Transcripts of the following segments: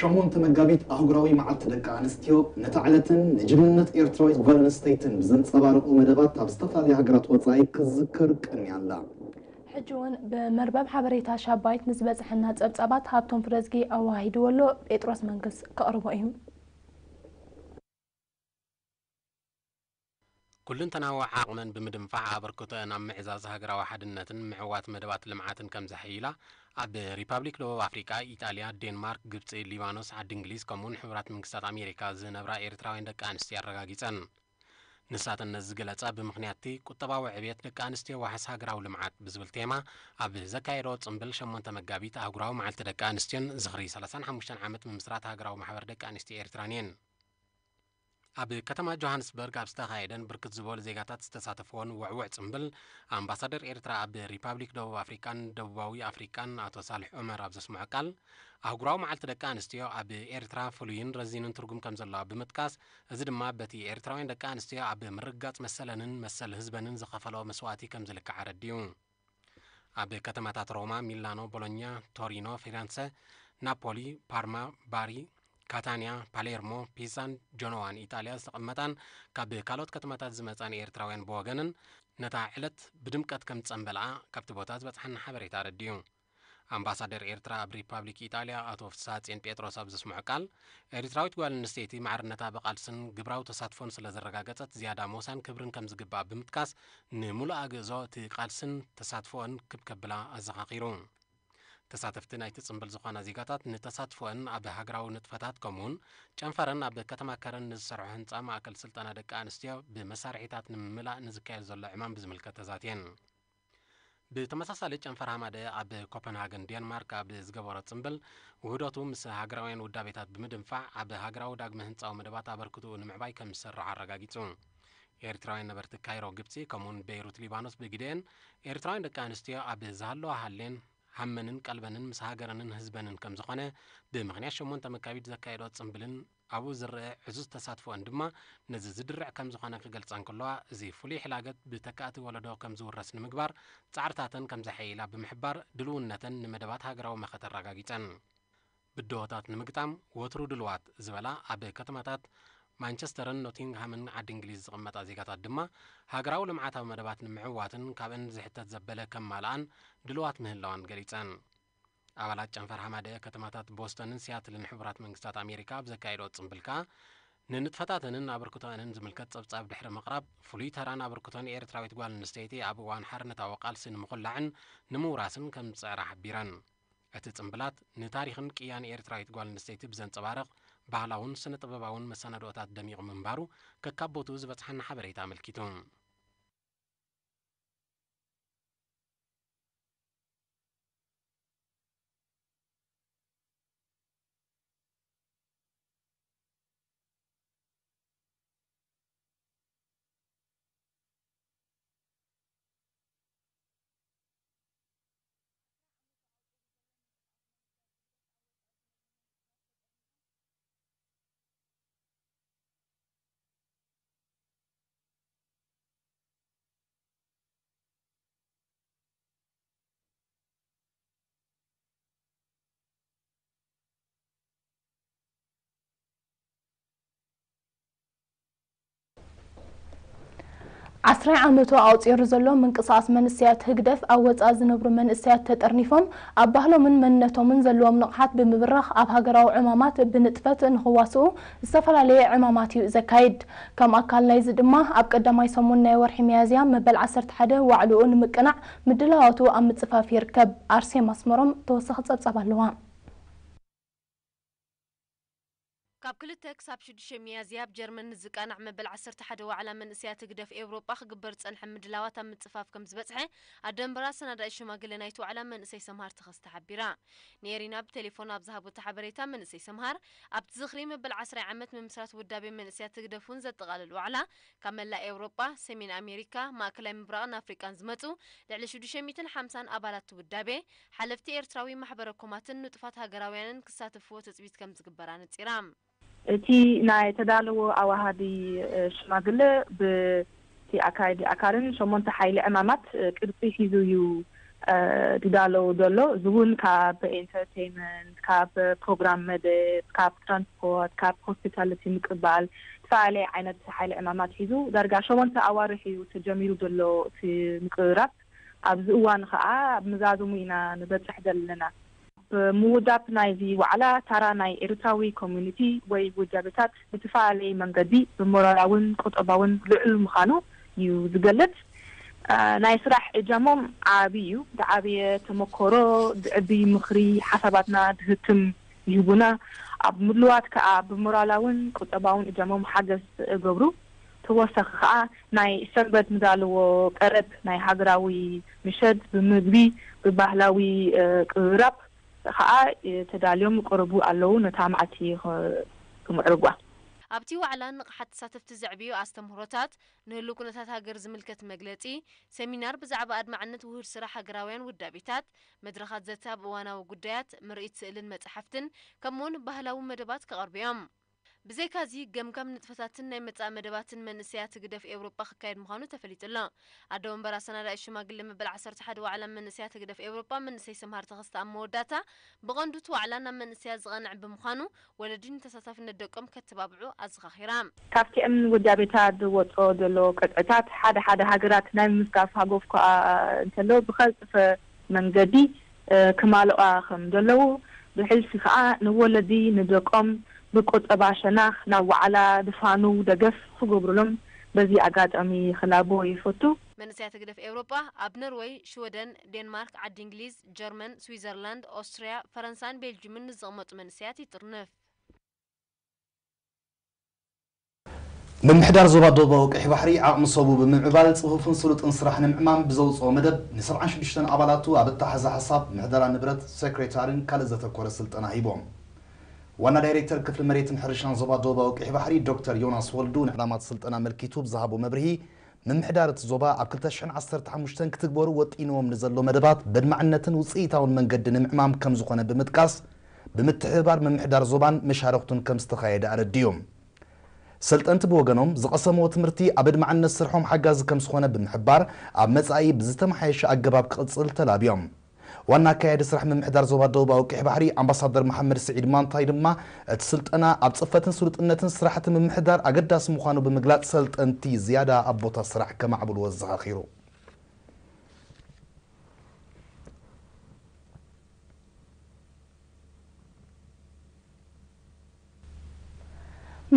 ሸሞንተ መጋቢት ኣህጉራዊ መዓልቲ ደቂ ኣንስትዮ ነታ ዕለትን ንጅግንነት ኤርትራዊት ጓል ኣንስተይትን ብዘንጸባርቑ መደባት ኣብ ዝተፈላለያ ሃገራት ወጻኢ ክዝከር ቀንያ ኣላ። ሕጂ እውን ብመርበብ ሓበሬታ ሻባይት ንዝበጽሐና ጸብጻባት ሃብቶም ፍረዝጊ ኣዋሂድዎ ኣሎ። ጴጥሮስ መንግስ ከቕርቦ እዩ። ኩልንተናዊ ዓቕመን ብምድንፋዕ ኣበርክቶአን ኣብ ምዕዛዝ ሃገራዊ ሓድነትን ምዕዋት መደባት ልምዓትን ከም ዘሐይላ ኣብ ሪፓብሊክ ደቡብ ኣፍሪቃ፣ ኢጣልያ፣ ዴንማርክ፣ ግብጺ፣ ሊባኖስ፣ ዓዲ እንግሊዝ ከምኡውን ሕቡራት መንግስታት ኣሜሪካ ዝነብራ ኤርትራውያን ደቂ ኣንስትዮ ኣረጋጊጸን። ንሳተን ነዚ ዝገለጻ ብምኽንያት'ቲ ቁጠባዊ ዕብየት ደቂ ኣንስትዮ ዋሕስ ሃገራዊ ልምዓት ብዝብል ቴማ ኣብ ዘካየዶ ጽምብል ሸሞንተ መጋቢት ኣህጉራዊ መዓልቲ ደቂ ኣንስትዮን ዝኽሪ ሰላሳን ሓሙሽተን ዓመት ምምስራት ሃገራዊ ማሕበር ደቂ ኣንስትዮ ኤርትራን እየን። ኣብ ከተማ ጆሃንስበርግ ኣብ ዝተኻየደን ብርክት ዝበሉ ዜጋታት ዝተሳተፍዎን ውዕውዕ ጽምብል፣ ኣምባሳደር ኤርትራ ኣብ ሪፓብሊክ ደቡብ ኣፍሪቃን ደቡባዊ ኣፍሪቃን ኣቶ ሳልሕ ዑመር ኣብ ዘስምዖ ቃል፣ ኣህጉራዊ መዓልቲ ደቂ ኣንስትዮ ኣብ ኤርትራ ፍሉይን ረዚንን ትርጉም ከም ዘለዋ ብምጥቃስ፣ እዚ ድማ በቲ ኤርትራውያን ደቂ ኣንስትዮ ኣብ ምርግጋጽ መሰለንን መሰል ህዝበንን ዝኸፈለኦ መስዋእቲ ከም ዝልካዕ ኣረዲኡ። ኣብ ከተማታት ሮማ፣ ሚላኖ፣ ቦሎኛ፣ ቶሪኖ፣ ፊረንሰ፣ ናፖሊ፣ ፓርማ፣ ባሪ፣ ካታንያ፣ ፓሌርሞ፣ ፒዛን ጀኖዋን ኢጣልያ ዝተቐመጣን ካብ ካልኦት ከተማታት ዝመጻን ኤርትራውያን ብወገነን ነታ ዕለት ብድምቀት ከም ዝጸንበልኣ ካብቲ ቦታ ዝበጽሓና ሓበሬታ ኣረዲኡ። ኣምባሳደር ኤርትራ ኣብ ሪፓብሊክ ኢጣልያ ኣቶ ፍስሃጽዮን ጴጥሮስ ኣብ ዘስምዖ ቃል፣ ኤርትራዊት ጓል ኣንስተይቲ ማዕርነታ ብቓልስን ግብራዊ ተሳትፎን ስለ ዘረጋገጸት ዝያዳ ሞሳን ክብርን ከም ዝግባኣ ብምጥቃስ፣ ንምሉእ ኣግእዞ እቲ ቃልስን ተሳትፎኦን ክብ ከብላ ኣዘኻኺሩ። ተሳተፍቲ ናይቲ ጽምብል ዝኾና ዜጋታት ንተሳትፎአን ኣብ ሃገራዊ ንጥፈታት ከምኡውን ጨንፈረን ኣብ ከተማ ከረን ንዝሰርሖ ህንጻ ማእከል ስልጠና ደቂ ኣንስትዮ ብመሳርሒታት ንምምላእ ንዝካየድ ዘሎ ዕማም ብዝምልከት ተዛትየን። ብተመሳሳሊ ጨንፈር ሃማደ ኣብ ኮፐንሃገን ዴንማርክ ኣብ ዝገበሮ ጽምብል ውህደቱ ምስ ሃገራውያን ውዳቤታት ብምድንፋዕ ኣብ ሃገራዊ ዳግመ ህንጻዊ መደባት ኣበርክትኡ ንምዕባይ ከም ዝሰርሕ ኣረጋጊጹ። ኤርትራውያን ነበርቲ ካይሮ ግብጺ ከምኡውን ቤይሩት ሊባኖስ ብግደን ኤርትራውያን ደቂ ኣንስትዮ ኣብ ዝሃለዋ ሃሌን ሃመንን ቀልበንን ምስ ሃገረንን ህዝበንን ከም ዝኾነ ብምኽንያት ሸሞንተ መጋቢት ዘካየዶ ጽምብልን ኣብኡ ዝረአ ዕዙዝ ተሳትፎአን ድማ ነዚ ዝድርዕ ከም ዝኾነ ክገልጻ እንከለዋ፣ እዚ ፍሉይ ሕላገት ብተካእቲ ወለዶ ከም ዝውረስ ንምግባር ጻዕርታተን ከም ዘሐይላ ብምሕባር ድልውነተን ንመደባት ሃገራዊ መኸተ ኣረጋጊጸን። ብድሆታት ንምግጣም ወትሩ ድልዋት ዝበላ ኣብ ከተማታት ማንቸስተርን ኖቲንግሃምን ዓዲ እንግሊዝ ዝቕመጣ ዜጋታት ድማ ሃገራዊ ልምዓታዊ መደባት ንምዕዋትን ካብአን ዝሕተት ዘበለ ከማልኣን ድልዋት ምህላዋን ገሊጸን። ኣባላት ጨንፈር ሃማደ ከተማታት ቦስተንን ሲያትልን ሕቡራት መንግስታት ኣሜሪካ ኣብ ዘካየዶ ጽምብል ከኣ ንንጥፈታተንን ኣበርክቶአንን ዝምልከት ጸብጻብ ድሕሪ ምቕራብ፣ ፍሉይ ተራን ኣበርክቶን ኤርትራዊት ጓል ኣንስተይቲ ኣብ እዋን ሓርነታዊ ቃልሲ ንምኹላዕን ንምውራስን ከም ዝጸዕራ ሓቢረን። እቲ ጽምብላት ንታሪኽን ቅያን ኤርትራዊት ጓል ኣንስተይቲ ብዘንጸባርቕ ባህላውን ስነ-ጥበባውን መሰናድኦታት ደሚቑ ምንባሩ ከካብ ቦትኡ ዝበጽሓና ሓበሬታ ኣመልኪቱ። ዓስራይ ዓመቱ ኣቑጺሩ ዘሎ ምንቅስቓስ መንእሰያት ህግደፍ፣ ኣብ ወጻኢ ዝነብሩ መንእሰያት ተጠርኒፎም፣ ኣብ ባህሎምን መንነቶምን ዘለዎም ንቕሓት ብምብራኽ፣ ኣብ ሃገራዊ ዕማማት ብንጥፈት ንኽዋስኡ ዝተፈላለየ ዕማማት እዩ ዘካይድ። ከም ኣካል ናይዚ ድማ፣ ኣብ ቀዳማይ ሰሙን ናይ ወርሒ ሚያዝያ መበል ዓሰርተ ሓደ ዋዕልኡ ንምቅናዕ ምድላዋቱ ኣብ ምጽፋፍ ይርከብ። ኣርሴማ ኣስመሮም ተወሳኺ ጸብጻብ ኣለዋ። ካብ ክልተ ክሳብ ሽዱሽተ ሚያዝያ ኣብ ጀርመን ንዝቃናዕ መበል ዓሰርተ ሓደ ዋዕላ መንእሰያት ህግደፍ ኤውሮጳ ክግበር ዝጸንሐ ምድላዋት ኣብ ምጽፋፍ ከም ዝበጽሐ ኣደንበራ ኣሰናዳኢ ሽማግለ ናይቲ ዋዕላ መንእሰይ ሰምሃር ተኸስተ ሓቢራ። ኔሪና ብቴሌፎን ኣብ ዝሃበቶ ሓበሬታ መንእሰይ ሰምሃር ኣብቲ ዝኽሪ መበል ዓስራይ ዓመት ምምስራት ውዳቤ መንእሰያት ህግደፍ እውን ዘጠቓልል ዋዕላ ካብ መላእ ኤውሮጳ፣ ሰሜን ኣሜሪካ፣ ማእከላይ ምብራቕን ኣፍሪቃን ዝመጹ ልዕሊ ሽዱሽተ ሚእትን ሓምሳን ኣባላት እቲ ውዳቤ፣ ሓለፍቲ ኤርትራዊ ማሕበረ ኮማትን ንጡፋት ሃገራውያንን ክሳተፍዎ ትጽቢት ከም ዝግበር ኣነጺራ። እቲ ናይ ተዳለዎ ኣዋሃዲ፣ እ፣ ሽማግለ ብቲ ኣካይዲ ኣካልን ሸሞንተ ሓይሊ ዕማማት፣ እ፣ ቅርጺ ሒዙ እዩ፣ ድዳለው ዘሎ። እዚ እውን ካብ ኤንተርቴይንመንት፣ ካብ ፕሮግራም መደብ፣ ካብ ትራንስፖርት፣ ካብ ሆስፒታሊቲ ምቅባል፣ ዝተፈላለየ ዓይነት ሓይሊ ዕማማት ሒዙ ዳርጋ ሸሞንተ ኣዋርሕ እዩ ተጀሚሩ ዘሎ እቲ ምቅርራብ። ኣብዚ እዋን ከዓ ኣብ መዛዘሙ ኢና ንበፅሕ ዘለና። ብምውዳብ ናይዚ ዋዕላ ታራ ናይ ኤርትራዊ ኮሚኒቲ ወይ ውዳቤታት ብዝተፈላለየ መንገዲ ብሞራላውን ቁጠባውን ልዑል ምዃኑ እዩ ዝገልጽ። ናይ ስራሕ እጃሞም ዓቢ እዩ። ዝዓበየ ተመኮሮ፣ ዝዕቢ ምኽሪ፣ ሓሳባትና ዝህትም ይህቡና። ኣብ ምልዋት ከኣ ብሞራላውን ቁጠባውን እጃሞም ሓገዝ እገብሩ። ተወሳኺ ከኣ ናይ ሰንበት ንዳልዎ ቀረብ ናይ ሃገራዊ ምሸት ብምግቢ፣ ብባህላዊ ቅርራብ ከኣ ተዳልዮም ይቀርቡ ኣለዉ። ነታ መዓልቲ ክምዕርጓ። ኣብቲ ዋዕላ ንቕሓት ተሳተፍቲ ዘዕብዩ ኣስተምህሮታት፣ ንህሉ ኩነታት ሃገር ዝምልከት መግለጺ፣ ሰሚናር ብዛዕባ ኣድማዕነት ውሁድ ስራሕ ሃገራውያን ውዳቤታት፣ መድረኻት ዘተ ኣብ እዋናዊ ጉዳያት፣ ምርኢት ስእልን መጻሕፍትን፣ ከምኡውን ባህላዊ መደባት ክቐርቡ እዮም። ብዘይካዚ፣ ገምጋም ንጥፈታትን ናይ መጻኢ መደባትን መንእሰያት ህግደፍ ኤውሮጳ ክካየድ ምዃኑ ተፈሊጡ ኣሎ። ኣደ ወንበር ኣሰናዳኢ ሽማግሌ መበል ዓሰርተ ሓደ ዋዕላ መንእሰያት ህግደፍ ኤውሮጳ መንእሰይ ሰምሃር ተኸስተ ኣብ መወዳእታ፣ ብቐንዱ እቲ ዋዕላ ናብ መንእሰያት ዝቐንዕ ብምዃኑ፣ ወለዲ ንተሳታፍነት ደቆም ከተባብዑ ኣዘኻኺራ። ካብቲኦም ውዳቤታት ዝወጾ ዘሎ ቅጥዕታት ሓደ ሓደ ሃገራት ናይ ምምዝጋብ ሃጎፍ ከኣ እንተሎ ብኸልጥፈ መንገዲ ክማልኣ ከም ዘለዉ፣ ብሕልፊ ከኣ ንወለዲ ንደቆም ብቁጠባ ሸነኽ ናብ ዋዕላ ዝፋኑ ደገፍ ክገብሩሎም በዚ ኣጋጣሚ ክላቦ ይፈቱ። መንእሰያት ህግደፍ ኤውሮጳ ኣብ ኖርወይ፣ ሽወደን፣ ዴንማርክ፣ ዓዲ እንግሊዝ፣ ጀርመን፣ ስዊዘርላንድ፣ ኦስትርያ፣ ፈረንሳን ቤልጅምን ንዝቕመጡ መንእሰያት ይጥርንፍ። ምምሕዳር ዞባ ደቡባዊ ቀይሕ ባሕሪ ዓቕሚ ሰቡ ብምምዕባል ጽፉፍን ስሉጥን ስራሕ ንምዕማም ብዘውጽኦ መደብ ንሰብዓን ሽዱሽተን ኣባላቱ ኣብ ኣተሓሕዛ ሓሳብ፣ ምሕደራ ንብረት፣ ሴክሬታሪን ካልእ ዘተኮረ ስልጠና ሂቦም። ዋና ዳይሬክተር ክፍሊ መሬትን ሕርሻን ዞባ ደቡባዊ ቀይሕ ባሕሪ ዶክተር ዮናስ ወልዱ ንዕላማት ስልጠና ኣመልኪቱ ብዝሃቦ መብርሂ፣ ምምሕዳር እቲ ዞባ ኣብ ክልተ ሽሕን ዓሰርተ ሓሙሽተን ክትግበሩ ወጢንዎም ንዘሎ መደባት በድማዕነትን ውጽኢታውን መንገዲ ንምዕማም ከም ዝኾነ ብምጥቃስ፣ ብምትሕብባር ምምሕዳር ዞባን መሻርኽቱን ከም ዝተኻየደ ኣረዲኡ። ሰልጠንቲ ብወገኖም ዝቐሰምዎ ትምህርቲ ኣብ ኣድማዕነት ስርሖም ሓጋዚ ከም ዝኾነ ብምሕባር፣ ኣብ መጻኢ ብዝተመሓየሸ ኣገባብ ክቕጽል ተላብዮም። ዋና ኣካያዲ ስራሕ ምምሕዳር ዞባ ደቡባዊ ቀይሕ ባሕሪ ኣምባሳደር መሓመድ ስዒድ ማንታይ ድማ፣ እቲ ስልጠና ኣብ ጽፈትን ስሉጥነትን ስራሕቲ ምምሕዳር ኣገዳሲ ምዃኑ ብምግላጽ፣ ሰልጠንቲ ዝያዳ ኣብ ቦታ ስራሕ ከማዕብልዎ ኣዘኻኺሩ።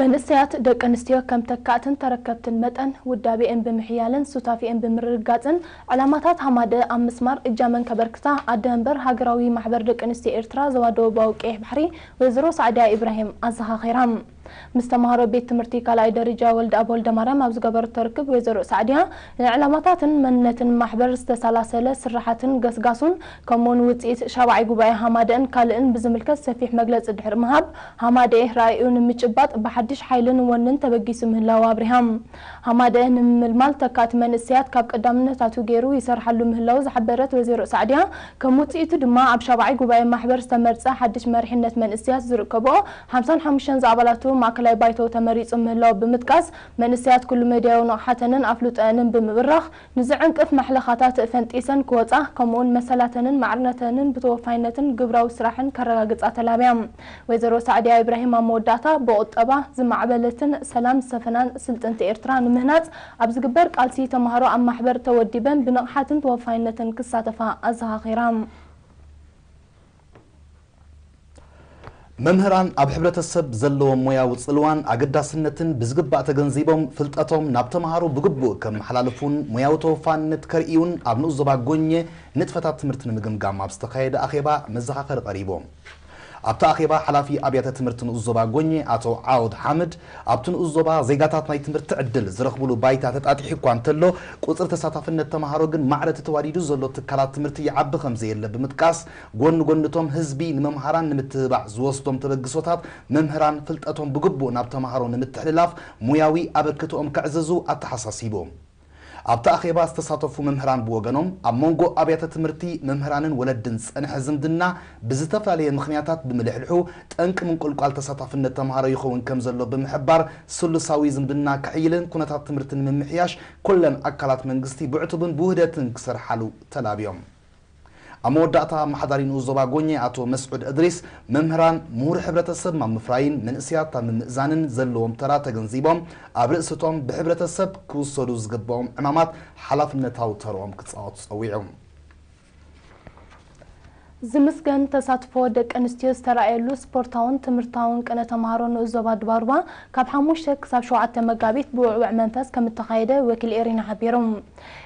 መንእሰያት ደቂ ኣንስትዮ ከም ተካእትን ተረከብትን መጠን፣ ውዳቤኤን ብምሕያልን ሱታፌኤን ብምርግጋጽን፣ ዕላማታት ሃማደኤ ኣብ ምስማር እጃመን ከበርክታ ኣደ መንበር ሃገራዊ ማሕበር ደቂ ኣንስትዮ ኤርትራ ዞባ ደቡባዊ ቀይሕ ባሕሪ ወይዘሮ ሳዕድያ ኢብራሂም ኣዘኻኺራ። ምስ ተማሃሮ ቤት ትምህርቲ ካልኣይ ደረጃ ወልደኣብ ወልደማርያም ኣብ ዝገበረቶ ርክብ ወይዘሮ ሳዕድያ፣ ንዕላማታትን መንነትን ማሕበር ዝተሰላሰለ ስራሓትን ገስጋሱን ከምኡውን ውጽኢት ሻብዓይ ጉባኤ ሃማደኤን ካልእን ብዝምልከት ሰፊሕ መግለጺ ድሕሪ ምሃብ፣ ሃማደኤ ራእዩ ንምጭባጥ ብሓድሽ ሓይልን ወንን ተበጊሱ ምህላዉ ኣብሪሃ። ሃማደኤ ንምምልማል ተካእቲ መንእሰያት ካብ ቀዳምነታቱ ገይሩ ይሰርሓሉ ምህላዉ ዝሓበረት ወይዘሮ ሳዕድያ፣ ከም ውጽኢቱ ድማ ኣብ ሻብዓይ ጉባኤ ማሕበር ዝተመርጸ ሓድሽ መሪሕነት መንእሰያት ዝርከብኦ ሓምሳን ሓሙሽተን ዝኣባላቱ ማእከላይ ባይቶ ተመሪጹ ምህላዉ ብምጥቃስ፣ መንእሰያት ኩሉ መድያዊ ንቕሓተንን ኣፍልጦኣንን ብምብራኽ፣ ንዝዕንቅፍ ማሕለኻታት ፈንጢሰን ክወጻ፣ ከምኡውን መሰላተንን ማዕርነተንን ብተወፋይነትን ግብራዊ ስራሕን ከረጋግጻ ተላብያ። ወይዘሮ ሳዕድያ ኢብራሂም ኣብ መወዳእታ፣ ብቁጠባ ዝማዕበለትን ሰላም ዝሰፈናን ስልጥንቲ ኤርትራ ንምህናጽ ኣብ ዝግበር ቃልሲ፣ ተማሃሮ ኣብ ማሕበር ተወዲበን ብንቕሓትን ተወፋይነትን ክሳተፋ ኣዘኻኺራ። መምህራን ኣብ ሕብረተሰብ ዘለዎም ሞያዊ ጽልዋን ኣገዳስነትን ብዝግባእ ተገንዚቦም፣ ፍልጠቶም ናብ ተማሃሮ ብግቡእ ከመሓላልፉን ሞያዊ ተወፋይነት ከርእዩን ኣብ ንኡስ ዞባ ጎኘ ንጥፈታት ትምህርቲ ንምግምጋም ኣብ ዝተኻየደ ኣኼባ መዘኻኸሪ ቀሪቦም። ኣብቲ ኣኼባ ሓላፊ ኣብያተ ትምህርቲ ንኡስ ዞባ ጎኘ ኣቶ ዓውድ ሓምድ፣ ኣብቲ ንኡስ ዞባ ዜጋታት ናይ ትምህርቲ ዕድል ዝረኽብሉ ባይታ ተጣጢሑ እኳ እንተሎ፣ ቁጽሪ ተሳታፍነት ተማሃሮ ግን ማዕረ እቲ ተዋዲዱ ዘሎ ትካላት ትምህርቲ ይዓቢ ከም ዘየለ ብምጥቃስ፣ ጎኒ ጎኒ እቶም ህዝቢ ንመምሃራን ንምትብባዕ ዝወስዶም ተበግሶታት፣ መምህራን ፍልጠቶም ብግቡእ ናብ ተማሃሮ ንምትሕልላፍ ሞያዊ ኣበርክትኦም ከዕዝዙ ኣተሓሳሲቡ። ኣብቲ ኣኼባ ዝተሳተፉ መምህራን ብወገኖም፣ ኣብ መንጎ ኣብያተ ትምህርቲ፣ መምህራንን ወለድን ዝጸንሐ ዝምድና ብዝተፈላለየ ምኽንያታት ብምልሕልሑ፣ ጠንቂ ምንቁልቋል ተሳታፍነት ተማሃሮ ይኸውን ከም ዘሎ ብምሕባር፣ ስሉሳዊ ዝምድና ክሕይልን ኩነታት ትምህርቲ ንምምሕያሽ ኩለን ኣካላት መንግስቲ ብዕቱብን ብውህደትን ክሰርሓሉ ተላብዮም። ኣብ መወዳእታ፣ ኣመሓዳሪ ንኡስ ዞባ ጎኘ ኣቶ መስዑድ እድሪስ፣ መምህራን ምሁር ሕብረተሰብ ኣብ ምፍራይን መንእሰያት ኣብ ምምእዛንን ዘለዎም ተራ ተገንዚቦም፣ ኣብ ርእስቶም ብሕብረተሰብ ክውሰዱ ዝግብኦም ዕማማት ሓላፍነታዊ ተርኦም ክጻወቱ ጸዊዑ። ዝምስገን ተሳትፎ ደቂ ኣንስትዮ ዝተራእየሉ ስፖርታውን ትምህርታውን ቅነ ተምሃሮ ንኡስ ዞባ ድባሩባ ካብ ሓሙሽተ ክሳብ ሸውዓተ መጋቢት ብውዕውዕ መንፈስ ከም እተኻየደ ወኪል ኤሪና ሓቢሩ።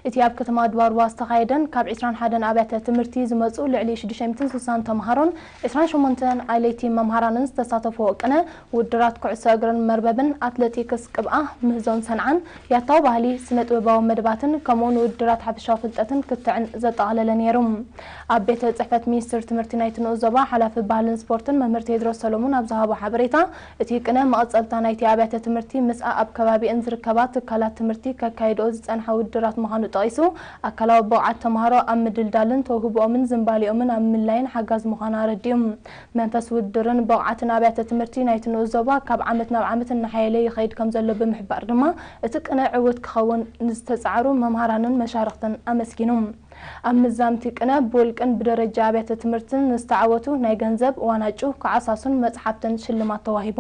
እቲ ኣብ ከተማ ድባሩባ ዝተኻየደን ካብ ዕስራን ሓደን ኣብያተ ትምህርቲ ዝመጹ ልዕሊ ሽዱሽተ ሚእትን ስሳን ተምሃሮን ዕስራን ሸሞንተን ኣለይቲ መምሃራንን ዝተሳተፍዎ ቅነ፣ ውድራት ኩዕሶ እግርን መርበብን፣ ኣትሌቲክስ ቅብኣ፣ ምህዞን ሰንዓን፣ ያታዊ ባህሊ፣ ስነ ጥበባዊ መደባትን ከምኡ ንውድራት ሓፈሻዊ ፍልጠትን ክትዕን ዘጠቓለለ ነይሩ። ኣብ ቤተ ጽሕፈት ሚኒስትር ትምህርቲ ናይቲ ንኡስ ዞባ ሓላፊ ባህልን ስፖርትን መምህር ቴድሮስ ሰሎሙን ኣብ ዝሃቦ ሓበሬታ፣ እቲ ቅነ መቐጸልታ ናይቲ ኣብያተ ትምህርቲ ምስኣ ኣብ ከባቢአን ዝርከባ ትካላት ትምህርቲ ከካይድኦ ዝጸንሓ ውድራት ምዃኑ ጠቒሱ፣ ኣካላዊ ብቕዓት ተምሃሮ ኣብ ምድልዳልን ተውህቦኦምን ዝንባሌኦምን ኣብ ምምላይን ሓጋዚ ምዃኑ ኣረዲኡ። መንፈስ ውድድርን ብቕዓትን ኣብያተ ትምህርቲ ናይቲ ንኡስ ዞባ ካብ ዓመት ናብ ዓመት እናሓየለ ይኸይድ ከም ዘሎ ብምሕባር ድማ፣ እቲ ቅነ ዕዉት ክኸውን ንዝተጻዕሩ መምሃራንን መሻርኽትን ኣመስጊኑ። ኣብ ምዛምቲ ቅነ ብውልቅን ብደረጃ ኣብያተ ትምህርትን ንዝተዓወቱ ናይ ገንዘብ፣ ዋናጩ፣ ከዓሳሱን መጽሓፍትን ሽልማት ተዋሂቡ።